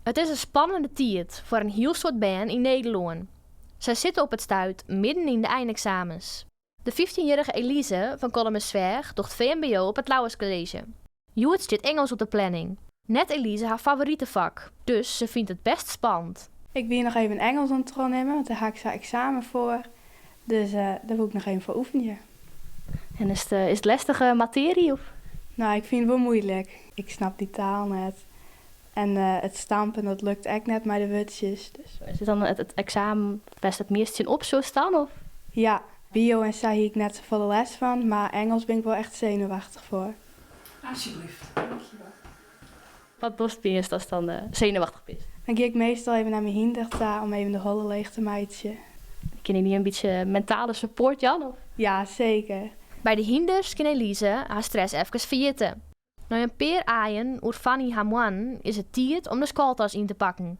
It is in spannende tiid foar in hiel soad bern yn Nederlân. Sy sitte op it stuit midden yn de eineksamens. De fyftjinjierrige Elise fan Kollumersweach docht vmbo op it Lauwers College. Hjoed stiet Ingelsk op de planning. Net Elise har favorite fak, dus se fynt it bêst spannend. Ik wie noch even Ingelsk oan it trochnimmen, want dêr ha ik sa eksamen foar. Dus dêr woe ik noch even foar oefenje. En is it lestige matearje? Of? No, ik fyn it wol muoilik. Ik snap dy taal net. En it stampen dat lukt ek net mei de wurdsjes. Dus. Is dit dan it eksamen wêr'tst it meast tsjin op sjochst dan? Of? Ja, bio en sa hie ik net safolle lêst fan, mar Ingelsk bin ik wol echt senuwachtich foar. Alsjeblieft. Dankjewol. Wat dochst meast ast dan senuwachtich bist? Dan gean ik meastal even nei myn hynder ta om even de holle leech te meitsjen. Kin dy dy in bytsje mentale support jaan? Of? Ja, seker. By de hynders kin Elise har stress efkes ferjitte. Nei in pear aaien oer Fanny har moannen is it tiid om de skoaltas yn te pakken.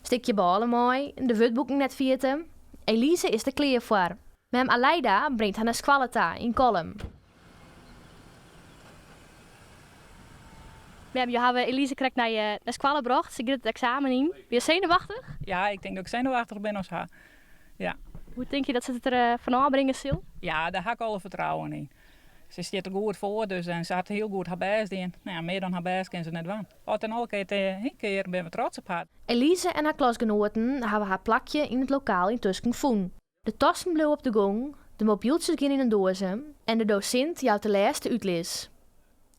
Stikje bôle mei, de wurdboeken net ferjitte. Elise is der klear foar. Mem Aleida bringt har nei skoalle ta yn Kollum. Mem, jo hawwe Elise krekt nei skoalle brocht. Se giet it eksamen yn. Binne jo senuwachtich? Ja, ik tink dat ik senuwachtich bin as har. Ja. Hoe tinke je dat se it der fanôf bringe sil? Ja, dêr ha ik alle fertrouwen yn. Se stiet der goed foar dus en se hat hiel goed har bêst dien. No ja, mear dan har bêst kin se net dwaan. As en alle kear binne we trots op har. Elise en har klasgenoaten hawwe har plakje yn it lokaal yntusken fûn. De tassen bliuwe op de gong, de mobyltsjes gean yn in doaze en de dosint jout de lêste útlis.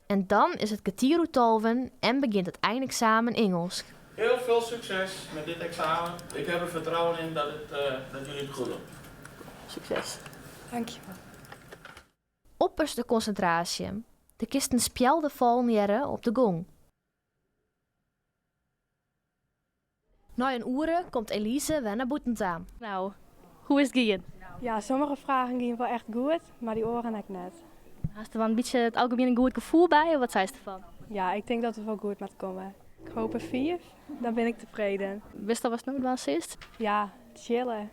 En dan is it kertier oer tolven en begjint it eineksamen Ingelsk. Heel veel succes met dit examen. Ik heb er vertrouwen in dat, het, dat jullie het goed doen. Succes. Dankjewol. Opperste konsintraasje. De kisten spjelden fallen hearre op de gong. Nei in oere komt Elise wer nei bûten ta. No, hoe is it gien? Ja, sommige fragen giene wol echt goed, mar dy oaren ek net. Hast der wol in bytsje it algemien in goed gefoel by of wat seist derfan? Ja, ik tink dat it wol goed moat komme. Ik hoop in fiif, dan bin ik tefreden. Witst al watst no dwaan silst? Ja, chille.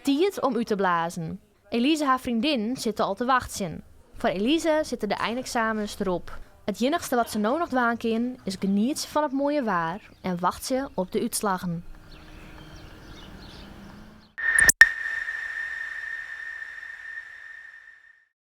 Tiid om út te blazen. Elise har freondinnen sitte al te wachtsjen. Foar Elise sitte de eineksamens derop. It iennichste wat se no noch dwaan kin is genietsje fan it moaie waar en wachtsje op de útslaggen.